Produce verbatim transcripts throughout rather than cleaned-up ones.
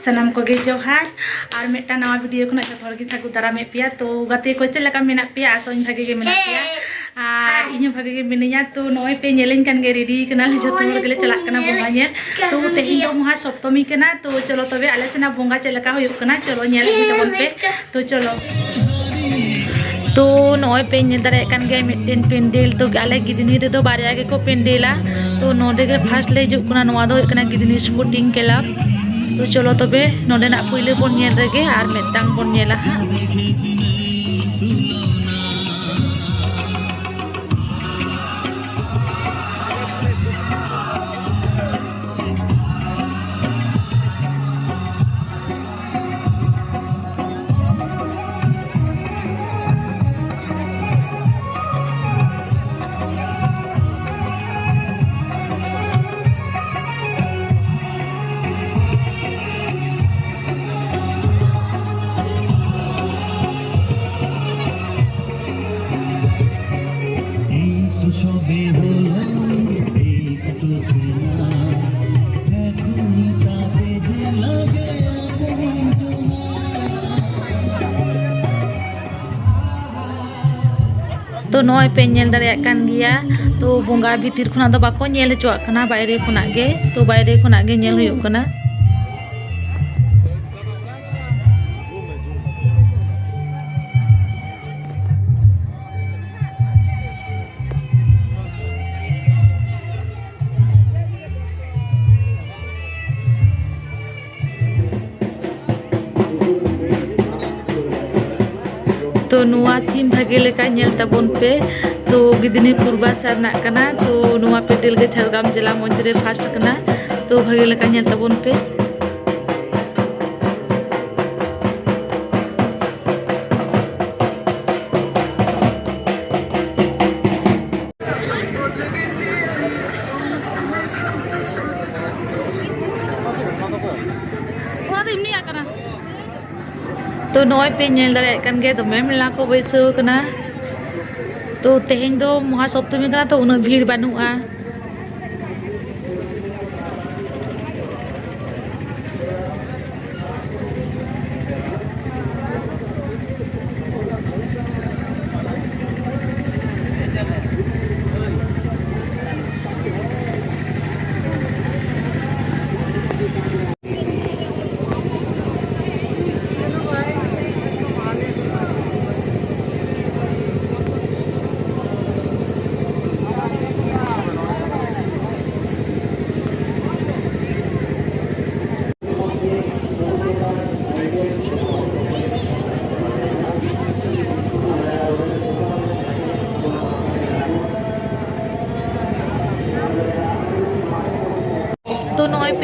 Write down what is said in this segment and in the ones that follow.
ᱥᱟᱱᱟᱢ ᱠᱚᱜᱮ ᱡᱚᱦᱟᱨ᱾ ᱟᱨ ᱢᱤᱫᱴᱟᱝ ᱱᱟᱣᱟ ᱵᱷᱤᱰᱤᱭᱳ ᱠᱷᱚᱱᱟᱜ ᱡᱚᱛᱚ ᱦᱚᱲ ᱜᱮ ᱥᱟᱹᱜᱩᱱ ᱫᱟᱨᱟᱢᱮᱫ ᱯᱮᱭᱟ᱾ ᱛᱚ ᱜᱟᱛᱮ ᱠᱚ, ᱪᱮᱫ ᱞᱮᱠᱟ ᱢᱮᱱᱟᱜ ᱯᱮᱭᱟ? ᱟᱥᱚᱜ ᱟᱹᱧ ᱵᱷᱟᱜᱮ ᱜᱮ ᱢᱮᱱᱟᱜ ᱯᱮᱭᱟ᱾ ᱟᱨ ᱤᱧ ᱦᱚᱸ ᱵᱷᱟᱜᱮ ᱜᱮ ᱢᱤᱱᱟᱹᱧᱟ᱾ ᱛᱚ ᱱᱚᱜᱼᱚᱭ ᱯᱮ ᱧᱮᱞᱮᱧ ᱠᱟᱱ ᱜᱮ, ᱨᱮᱰᱤ ᱠᱟᱱᱟᱞᱮ, ᱡᱚᱛᱚ ᱦᱚᱲ ᱜᱮᱞᱮ ᱪᱟᱞᱟᱜ ᱠᱟᱱᱟ ᱵᱚᱸᱜᱟ ᱧᱮᱞ᱾ ᱛᱚ ᱛᱮᱦᱮᱧ ᱫᱚ ᱢᱚᱦᱟ ᱥᱚᱯᱛᱚᱢᱤ ᱠᱟᱱᱟ᱾ ᱛᱚ ᱪᱚᱞᱚ ᱛᱚᱵᱮ ᱟᱞᱮ ᱥᱮᱱᱟᱜ ᱵᱚᱸᱜᱟ ᱪᱮᱫ ᱞᱮᱠᱟ ᱦᱩᱭᱩᱜ ᱠᱟᱱᱟ, ᱪᱚᱞᱚ ᱧᱮᱞ ᱟᱹᱜᱩᱭ ᱛᱟᱵᱚᱱ ᱯᱮ᱾ ᱛᱚ ᱪᱚᱞᱚ᱾ ᱛᱚ ᱱᱚᱜᱼᱚᱭ ᱯᱮ ᱧᱮᱞ ᱫᱟᱲᱮᱭᱟᱜ ᱠᱟᱱ ᱜᱮᱭᱟ ᱢᱤᱫᱴᱮᱱ ᱯᱮᱱᱰᱮᱞ᱾ ᱛᱚ ᱟᱞᱮ ᱜᱤᱫᱽᱱᱤ ᱨᱮᱫᱚ ᱵᱟᱨᱭᱟ ᱜᱮᱠᱚ ᱯᱮᱱᱰᱮᱞᱟ᱾ ᱛᱚ ᱱᱚᱰᱮ ᱜᱮ ᱯᱷᱟᱥᱴ ᱞᱮ ᱦᱤᱡᱩᱜ ᱠᱟᱱᱟ, ᱱᱚᱣᱟ ᱫᱚ ᱦᱩᱭᱩᱜ ᱠᱟᱱᱟ ᱜᱤᱫᱽᱱᱤ ᱥᱯᱳᱨᱴᱤᱝ ᱠᱞᱟᱵᱽ᱾ ᱛᱚ ᱪᱚᱞᱚ ᱛᱚᱵᱮ ᱱᱚᱰᱮᱱᱟᱜ ᱯᱩᱭᱞᱩ ᱵᱚᱱ ᱧᱮᱞ ᱨᱮᱜᱮ, ᱟᱨ ᱢᱤᱫᱴᱟᱝ ᱵᱚᱱ ᱧᱮᱞᱟ ᱦᱟᱸᱜ᱾ ᱛᱚ ᱱᱚᱜᱼᱚᱭ ᱯᱮ ᱧᱮᱞ ᱫᱟᱲᱮᱭᱟᱜ ᱠᱟᱱ ᱜᱮᱭᱟ, ᱛᱚ ᱵᱚᱸᱜᱟ ᱵᱷᱤᱛᱤᱨ ᱠᱷᱚᱱᱟᱜ ᱫᱚ ᱵᱟᱠᱚ ᱧᱮᱞ ᱦᱚᱪᱚᱣᱟᱜ ᱠᱟᱱᱟ, ᱵᱟᱭᱨᱮ ᱠᱷᱚᱱᱟᱜ ᱜᱮ, ᱛᱚ ᱵᱟᱭᱨᱮ ᱠᱷᱚᱱᱟᱜ ᱜᱮ ᱧᱮᱞ ᱦᱩᱭᱩᱜ ᱠᱟᱱᱟ᱾ ᱛᱚ ᱱᱚᱣᱟ ᱛᱷᱤᱢ ᱵᱷᱟᱜᱮ ᱞᱮᱠᱟ ᱧᱮᱞ ᱛᱟᱵᱚᱱ ᱯᱮ᱾ ᱛᱚ ᱜᱤᱫᱽᱱᱤ ᱯᱩᱨᱵᱟᱥᱟ ᱨᱮᱱᱟᱜ ᱠᱟᱱᱟ᱾ ᱛᱚ ᱱᱚᱣᱟ ᱯᱮᱱᱰᱮᱞ ᱜᱮ ᱡᱷᱟᱲᱜᱨᱟᱢ ᱡᱮᱞᱟ ᱢᱚᱧᱪᱚ ᱨᱮ ᱯᱷᱟᱥᱴ ᱠᱟᱱᱟ᱾ ᱛᱚ ᱵᱷᱟᱜᱮ ᱞᱮᱠᱟ ᱧᱮᱞ ᱛᱟᱵᱚᱱ ᱯᱮ᱾ ᱚᱱᱟ ᱫᱚ ᱮᱢᱱᱤᱭᱟᱜ ᱠᱟᱱᱟ᱾ ᱛᱚ ᱱᱚᱜᱼᱚᱭ ᱯᱮ ᱧᱮᱞ ᱫᱟᱲᱮᱭᱟᱜ ᱠᱟᱱ ᱜᱮᱭᱟ, ᱫᱚᱢᱮ ᱢᱮᱞᱟ ᱠᱚ ᱵᱟᱹᱭᱥᱟᱹᱣ ᱠᱟᱱᱟ᱾ ᱛᱚ ᱛᱮᱦᱮᱧ ᱫᱚ ᱢᱚᱦᱟ ᱥᱚᱯᱛᱚᱢᱤ ᱠᱟᱱᱟ, ᱛᱚ ᱩᱱᱟᱹᱜ ᱵᱷᱤᱲ ᱵᱟᱹᱱᱩᱜᱼᱟ᱾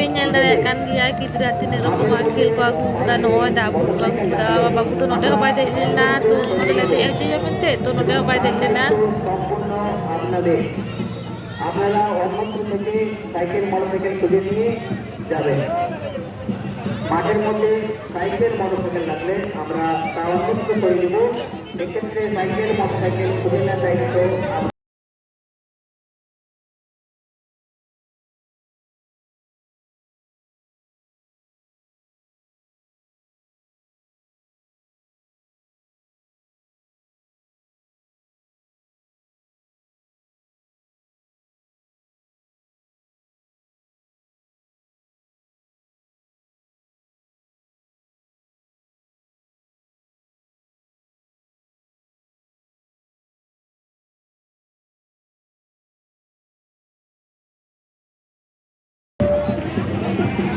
ᱯᱮ ᱧᱮᱞ ᱫᱟᱲᱮᱭᱟᱜ ᱠᱟᱱ ᱜᱮᱭᱟ, ᱜᱤᱫᱽᱨᱟᱹ ᱛᱤᱱᱟᱹᱜ ᱨᱚᱠᱚᱢᱟᱜ ᱠᱷᱮᱞ ᱠᱚ ᱟᱹᱜᱩ ᱟᱠᱟᱫᱟ᱾ ᱱᱚᱜᱼᱚᱭ ᱫᱟᱜ ᱵᱩᱴ ᱠᱚ ᱟᱹᱜᱩ ᱟᱠᱟᱫᱟ᱾ ᱵᱟᱹᱵᱩ ᱫᱚ ᱱᱚᱰᱮ ᱦᱚᱸ ᱵᱟᱭ ᱫᱮᱡ ᱞᱮᱱᱟ, ᱛᱚ ᱱᱚᱰᱮ ᱞᱮ ᱫᱮᱡ ᱦᱚᱪᱚᱭᱟ ᱢᱮᱱᱛᱮ, ᱛᱚ ᱱᱚᱰᱮ ᱦᱚᱸ ᱵᱟᱭ ᱫᱮᱡ ᱞᱮᱱᱟ᱾ আপনারা অন্যত্র থেকে সাইকেল মোটরসাইকেল খুঁজে নিয়ে যাবেন। মাঠের মধ্যে সাইকেল মোটরসাইকেল রাখলে আমরা তা অন্যত্র করে দেব। এক্ষেত্রে সাইকেল মোটরসাইকেল খুঁজে নেওয়ার দায়িত্ব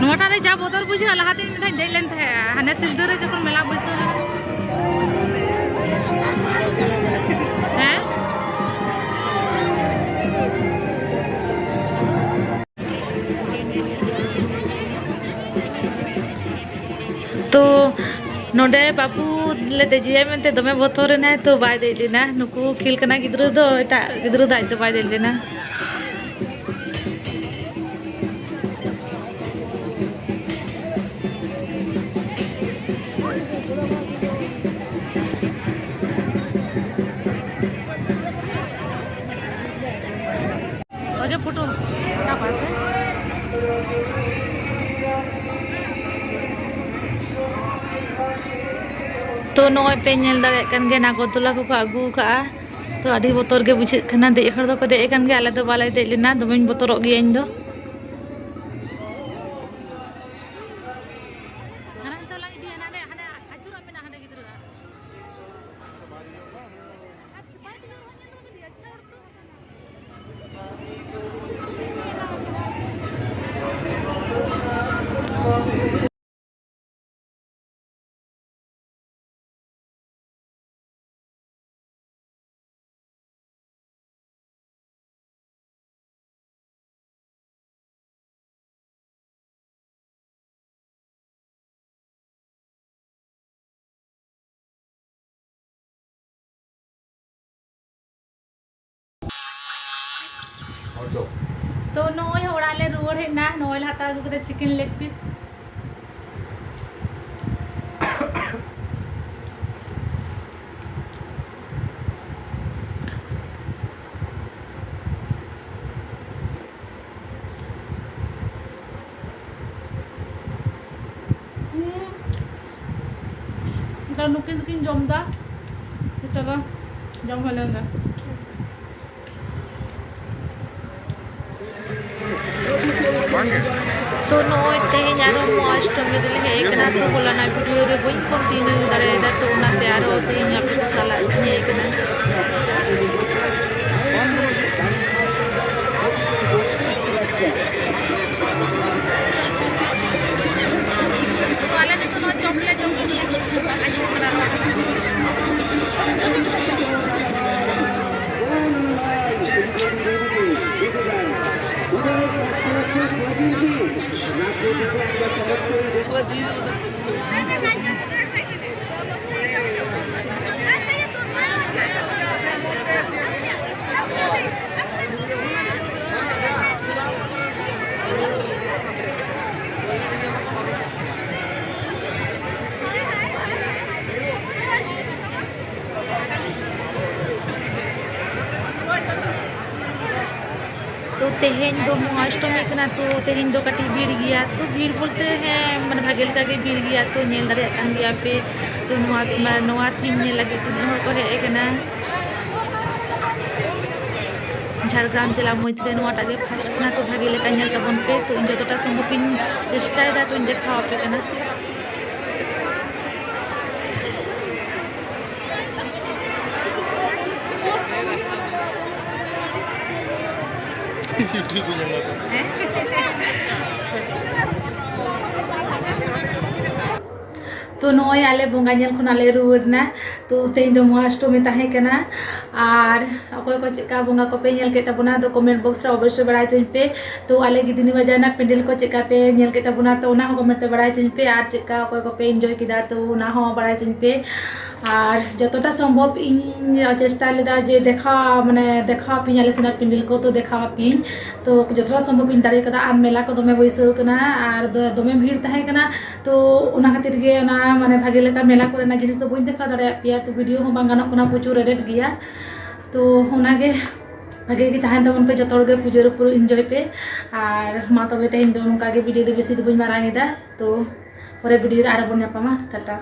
ᱱᱚᱣᱟᱴᱟᱜ ᱨᱮ ᱡᱟ ᱵᱚᱛᱚᱨ ᱵᱩᱡᱷᱟᱹᱜᱼᱟ, ᱞᱟᱦᱟᱛᱮ ᱤᱧ ᱢᱤᱫ ᱫᱷᱟᱣ ᱤᱧ ᱫᱮᱡ ᱞᱮᱱ ᱛᱟᱦᱮᱸᱜᱼᱟ, ᱦᱟᱱᱮ ᱥᱤᱞᱫᱟᱹ ᱨᱮ ᱡᱚᱠᱷᱚᱱ ᱢᱮᱞᱟ ᱵᱟᱹᱭᱥᱟᱹᱣ ᱞᱮᱱᱟ᱾ ᱦᱮᱸ? ᱛᱚ ᱱᱚᱰᱮ ᱵᱟᱹᱵᱩ ᱞᱮ ᱫᱮᱡᱮᱭᱟ ᱢᱮᱱᱛᱮ ᱫᱚᱢᱮ ᱵᱚᱛᱚᱨ ᱮᱱᱟᱭ, ᱛᱚ ᱵᱟᱭ ᱫᱮᱡ ᱞᱮᱱᱟ᱾ ᱱᱩᱠᱩ ᱠᱷᱮᱞ ᱠᱟᱱᱟ ᱜᱤᱫᱽᱨᱟᱹ ᱫᱚ, ᱮᱴᱟᱜ ᱜᱤᱫᱽᱨᱟᱹ ᱫᱚ ᱟᱡ ᱫᱚ ᱵᱟᱭ ᱫᱮᱡ ᱞᱮᱱᱟ᱾ ᱵᱷᱟᱜᱮ ᱯᱷᱳᱴᱳ ᱨᱟᱠᱟᱵᱟ ᱥᱮ? ᱛᱚ ᱱᱚᱜᱼᱚᱭ ᱯᱮ ᱧᱮᱞ ᱫᱟᱲᱮᱭᱟᱜ ᱠᱟᱱ ᱜᱮᱭᱟ, ᱱᱟᱜᱚᱨᱫᱚᱞᱟ ᱠᱚᱠᱚ ᱟᱹᱜᱩ ᱟᱠᱟᱫᱼᱟ᱾ ᱛᱚ ᱟᱹᱰᱤ ᱵᱚᱛᱚᱨ ᱜᱮ ᱵᱩᱡᱷᱟᱹᱜ ᱠᱟᱱᱟ᱾ ᱫᱮᱡ ᱦᱚᱲ ᱫᱚᱠᱚ ᱫᱮᱡ ᱟᱠᱟᱱ ᱜᱮᱭᱟ, ᱟᱞᱮ ᱫᱚ ᱵᱟᱞᱮ ᱫᱮᱡ ᱞᱮᱱᱟ, ᱫᱚᱢᱮᱧ ᱵᱚᱛᱚᱨᱚᱜ ᱜᱮᱭᱟ ᱤᱧ ᱫᱚ᱾ ᱦᱟᱱᱮ ᱦᱟᱱᱛᱮ ᱞᱟᱝ ᱤᱫᱤᱭᱟ, ᱦᱟᱱᱮ, ᱦᱟᱱᱮ ᱟᱹᱪᱩᱨᱚᱜ ᱢᱮᱱᱟᱜᱼᱟ ᱦᱟᱸᱰᱮ ᱜᱤᱫᱽᱨᱟᱹ᱾ ᱛᱚ ᱱᱚᱜᱼᱚᱭ ᱚᱲᱟᱜ ᱞᱮ ᱨᱩᱣᱟᱹᱲ ᱦᱮᱡ ᱮᱱᱟ᱾ ᱱᱚᱜᱼᱚᱭ ᱞᱮ ᱦᱟᱛᱟᱣ ᱟᱹᱜᱩ ᱠᱮᱫᱟ chicken leg piece᱾ ᱦᱩᱸ᱾ ᱱᱤᱛᱚᱜ ᱱᱩᱠᱤᱱ ᱫᱚᱠᱤᱱ ᱡᱚᱢ ᱮᱫᱟ᱾ ᱪᱚᱞᱚ, ᱡᱚᱢ ᱦᱩᱭ ᱞᱮᱱ ᱜᱮ᱾ ᱛᱚ ᱱᱚᱜᱼᱚᱭ ᱛᱮᱦᱮᱧ ᱟᱨᱦᱚᱸ ᱢᱚᱦᱟᱥᱴᱚᱢᱤ ᱨᱮᱞᱮ ᱦᱮᱡ ᱟᱠᱟᱱᱟ᱾ ᱛᱚ ᱦᱚᱞᱟᱱᱟᱜ video ᱨᱮ ᱵᱟᱹᱧ continue ᱫᱟᱲᱮᱭᱟᱫᱟ, ᱛᱚ ᱚᱱᱟᱛᱮ ᱟᱨᱦᱚᱸ ᱛᱮᱦᱮᱧ ᱟᱯᱮ ᱠᱚ ᱥᱟᱞᱟᱜ ᱤᱧ ᱦᱮᱡ ᱟᱠᱟᱱᱟ᱾ ᱛᱚ ᱟᱞᱮ ᱱᱤᱛᱚᱜ ᱱᱚᱣᱟ ᱪᱚᱯ ᱞᱮ ᱡᱚᱢ ᱠᱮᱫᱟ᱾ ᱛᱚ ᱛᱮᱦᱮᱧ ᱫᱚ ᱢᱚᱦᱟᱥᱴᱚᱢᱤ ᱠᱟᱱᱟ, ᱛᱚ ᱛᱮᱦᱮᱧ ᱫᱚ ᱠᱟᱹᱴᱤᱡ ᱵᱷᱤᱲ ᱜᱮᱭᱟ᱾ ᱛᱚ ᱵᱷᱤᱲ ᱵᱚᱞᱛᱮ ᱦᱮᱸ, ᱢᱟᱱᱮ ᱵᱷᱟᱜᱮ ᱞᱮᱠᱟ ᱜᱮ ᱵᱷᱤᱲ ᱜᱮᱭᱟ᱾ ᱛᱚ ᱧᱮᱞ ᱫᱟᱲᱮᱭᱟᱜ ᱠᱟᱱ ᱜᱮᱭᱟ ᱯᱮ, ᱛᱚ ᱱᱚᱣᱟ, ᱱᱚᱣᱟ theme ᱧᱮᱞ ᱞᱟᱹᱜᱤᱫ ᱛᱤᱱᱟᱹᱜ ᱦᱚᱲ ᱠᱚ ᱦᱮᱡ ᱟᱠᱟᱱᱟ᱾ ᱡᱷᱟᱲᱜᱨᱟᱢ ᱡᱮᱞᱟ ᱢᱚᱫᱽᱫᱷᱮ ᱨᱮ ᱱᱚᱣᱟᱴᱟᱜ ᱜᱮ first ᱠᱟᱱᱟ᱾ ᱛᱚ ᱵᱷᱟᱜᱮ ᱞᱮᱠᱟ ᱧᱮᱞ ᱛᱟᱵᱚᱱ ᱯᱮ᱾ ᱛᱚ ᱤᱧ ᱡᱚᱛᱚᱴᱟ ᱥᱚᱢᱵᱷᱚᱵ ᱤᱧ ᱪᱮᱥᱴᱟᱭᱮᱫᱟ, ᱛᱚᱧ ᱫᱮᱠᱷᱟᱣ ᱟᱯᱮ ᱠᱟᱱᱟ᱾ YouTube ᱧᱮᱞ ᱫᱟ᱾ ᱛᱚ ᱱᱚᱜᱼᱚᱭ ᱟᱞᱮ ᱵᱚᱸᱜᱟ ᱧᱮᱞ ᱠᱷᱚᱱᱟᱜ ᱞᱮ ᱨᱩᱣᱟᱹᱲ ᱮᱱᱟ᱾ ᱛᱚ ᱛᱮᱦᱮᱧ ᱫᱚ ᱢᱚᱦᱟᱥᱴᱚᱢᱤ ᱛᱟᱦᱮᱸ ᱠᱟᱱᱟ᱾ ᱟᱨ ᱚᱠᱚᱭ ᱠᱚ ᱪᱮᱫᱠᱟ ᱵᱚᱸᱜᱟ ᱠᱚᱯᱮ ᱧᱮᱞ ᱠᱮᱫ ᱛᱟᱵᱚᱱᱟ, ᱫᱚ comment box ᱨᱮ ᱚᱵᱚᱥᱥᱳᱭ ᱵᱟᱲᱟᱭ ᱦᱚᱪᱚᱧ ᱯᱮ᱾ ᱛᱚ ᱟᱞᱮ ᱜᱤᱫᱷᱱᱤ ᱵᱟᱡᱟᱨ ᱨᱮᱱᱟᱜ ᱯᱮᱱᱰᱮᱞ ᱠᱚ ᱪᱮᱫᱠᱟ ᱯᱮ ᱧᱮᱞ ᱠᱮᱫ ᱛᱟᱵᱚᱱᱟ, ᱛᱚ ᱚᱱᱟ ᱦᱚᱸ comment ᱨᱮ ᱵᱟᱲᱟᱭ ᱦᱚᱪᱚᱧ ᱯᱮ᱾ ᱟᱨ ᱪᱮᱫᱠᱟ ᱚᱠᱚᱭ ᱠᱚᱯᱮ enjoy ᱠᱮᱫᱟ, ᱛᱚ ᱚᱱᱟ ᱦᱚᱸ ᱵᱟᱲᱟᱭ ᱦᱚᱪᱚᱧ ᱯᱮ᱾ ᱟᱨ ᱡᱚᱛᱚᱴᱟ ᱥᱚᱢᱵᱷᱚᱵ ᱤᱧ ᱪᱮᱥᱴᱟ ᱞᱮᱫᱟ ᱡᱮ ᱫᱮᱠᱷᱟᱣ, ᱢᱟᱱᱮ ᱫᱮᱠᱷᱟᱣ ᱟᱯᱮᱭᱟᱹᱧ ᱟᱞᱮ ᱥᱮᱱᱟᱜ ᱯᱮᱱᱰᱮᱞ ᱠᱚ, ᱛᱚ ᱫᱮᱠᱷᱟᱣ ᱟᱯᱮᱭᱟᱹᱧ᱾ ᱛᱚ ᱡᱚᱛᱚᱴᱟ ᱥᱚᱢᱵᱷᱚᱵ ᱤᱧ ᱫᱟᱲᱮ ᱠᱟᱫᱟ᱾ ᱟᱨ ᱢᱮᱞᱟ ᱠᱚ ᱫᱚᱢᱮ ᱵᱟᱹᱭᱥᱟᱹᱣ ᱠᱟᱱᱟ, ᱟᱨ ᱫᱚ-, ᱫᱚᱢᱮ ᱵᱷᱤᱲ ᱛᱟᱦᱮᱸ ᱠᱟᱱᱟ᱾ ᱛᱚ ᱚᱱᱟ ᱠᱷᱟᱹᱛᱤᱨ ᱜᱮ ᱚᱱᱟ, ᱢᱟᱱᱮ, ᱵᱷᱟᱜᱮ ᱞᱮᱠᱟ ᱢᱮᱞᱟ ᱠᱚᱨᱮᱱᱟᱜ ᱡᱤᱱᱤᱥ ᱫᱚ ᱵᱟᱹᱧ ᱫᱮᱠᱷᱟᱣ ᱫᱟᱲᱮᱭᱟᱜ ᱯᱮᱭᱟ᱾ ᱛᱚ ᱵᱷᱤᱰᱤᱭᱳ ᱦᱚᱸ ᱵᱟᱝ ᱜᱟᱱᱚᱜ ᱠᱟᱱᱟ, ᱯᱨᱚᱪᱩᱨ ᱮᱰᱮᱫ ᱜᱮᱭᱟ᱾ ᱛᱚ ᱚᱱᱟᱜᱮ, ᱵᱷᱟᱜᱮ ᱜᱮ ᱛᱟᱦᱮᱱ ᱛᱟᱵᱚᱱ ᱯᱮ, ᱡᱚᱛᱚ ᱦᱚᱲ ᱜᱮ ᱯᱩᱡᱟᱹ ᱨᱮ ᱯᱩᱨᱟᱹ ᱤᱱᱡᱚᱭ ᱯᱮ᱾ ᱟᱨ ᱢᱟ ᱛᱚᱵᱮ ᱛᱮᱦᱮᱧ ᱫᱚ ᱱᱚᱝᱠᱟ ᱜᱮ, ᱵᱷᱤᱰᱤᱭᱳ ᱫᱚ ᱵᱮᱥᱤ ᱫᱚ ᱵᱟᱹᱧ ᱢᱟᱨᱟᱝ ᱮᱫᱟ᱾ ᱛᱚ ᱯᱚᱨᱮ ᱵᱷᱤᱰᱤᱭᱳ ᱨᱮ ᱟᱨᱚ ᱵᱚᱱ ᱧᱟᱯᱟᱢᱟ᱾ ᱴᱟᱴᱟ᱾